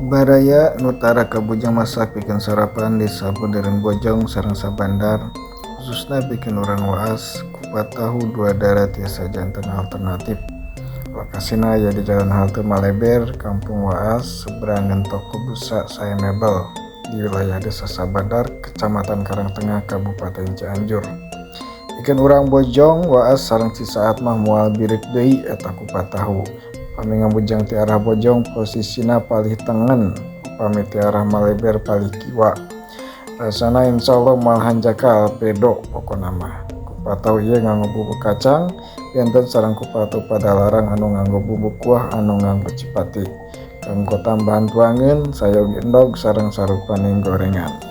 Baraya nu tara kabujang masak pikeun sarapan di sabudeureun Bojong sareng Sabandar, khususna pikeun urang Waas, kupat tahu Dua Dara tiasa janten alternatif. Lokasina aya di Jalan Halte Maleber, Kampung Waas, seberangan Toko Busa Saya Mebel, di wilayah Desa Sabandar, Kecamatan Karangtengah, Kabupaten Cianjur. Pikeun urang Bojong, Waas sareng Cisaat mah moal bireuk deui eta kupat tahu. Pami ngabujang ti arah Bojong posisina palih tengen, upami ti arah Maleber palih kiwa. Rasana insyaallah moal hanjakal pedo pokona mah. Kupat tahu ieu nganggo bumbu kacang, benten sareng kupat tahu Padalarang anu nganggo bumbu kuah anu nganggo cipati. Kanggo tambahan tuangeun sayogi endog sareng sarupaning gorengan.